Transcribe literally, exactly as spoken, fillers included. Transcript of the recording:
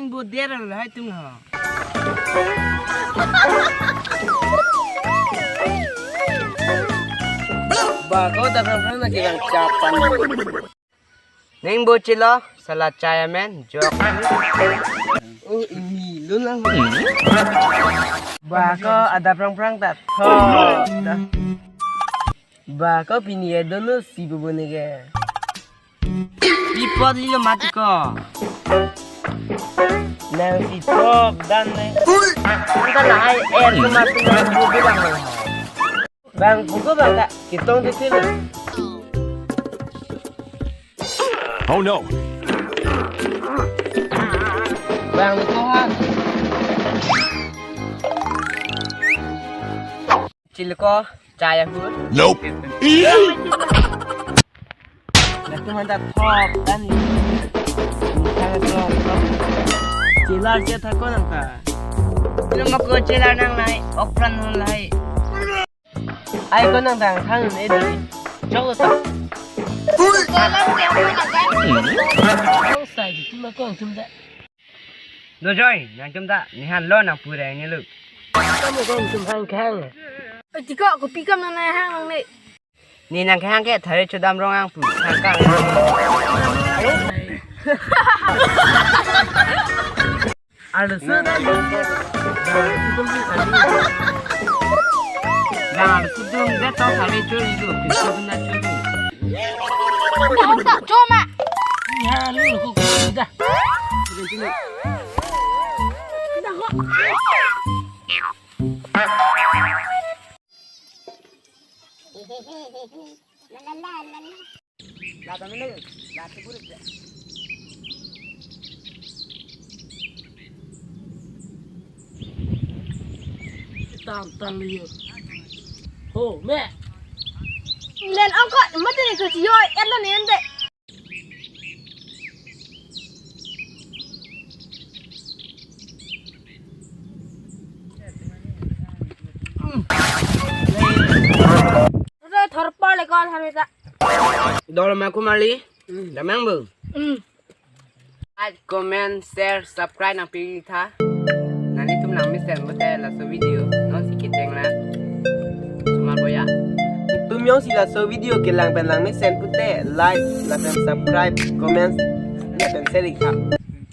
Bo der lahai atum ho. Ba ko ta phrang phrang na kevang chapan. Ning bo chelo, sala chai amen, jok. Oh, ini lo lang. Ba ko adap phrang phrang ta tho. Ba ko pini ya dono si bubu ne ke. Pi apot lilo mati ko. Nang si top dan ne. Anta lahai er ko mati na bubu bang. Bang bubu bang ta ketong te te. Oh no. Bang ko ha. Chilko, chai ahut. Nope. Latum anta top dan. Thang top, top. Chelar che thako nang ta. Lo ma ko chelar nang lahai, okpran hon lahai. Ai ko nang dang thang ne di. Chok lo ta. Ko lang ke ko lang kan. Ko sai di ma ko tum da. Dojoi, nangtum ta, nihan lo nang pura ini lo. Kamu kong tum hang kang. Eh, tiko, kopi kam nang hang nang ne. Ni nang kehang ke thari chodam rong ang pu, hang kang. Alo so da. Bang alo so dum de to thari chori lo, piso dum na chori. Dah, dah, coma. Ya, lo ko ko da. Tam tam yo. Ho, me. Len angkot, mati ni ko yo, et lo ni ente. Ore thor pale kal harita. Dol ma kumali. Damang bu. Hmm. Like, comment, share, subscribe nang pi tha. Nanglitum lang mesen pute laso video. Non si kiteng na. Sumar boya. Tum jongsi laso video kelang pen lang mesen pute like, lapen subscribe, comment, lapen share tha.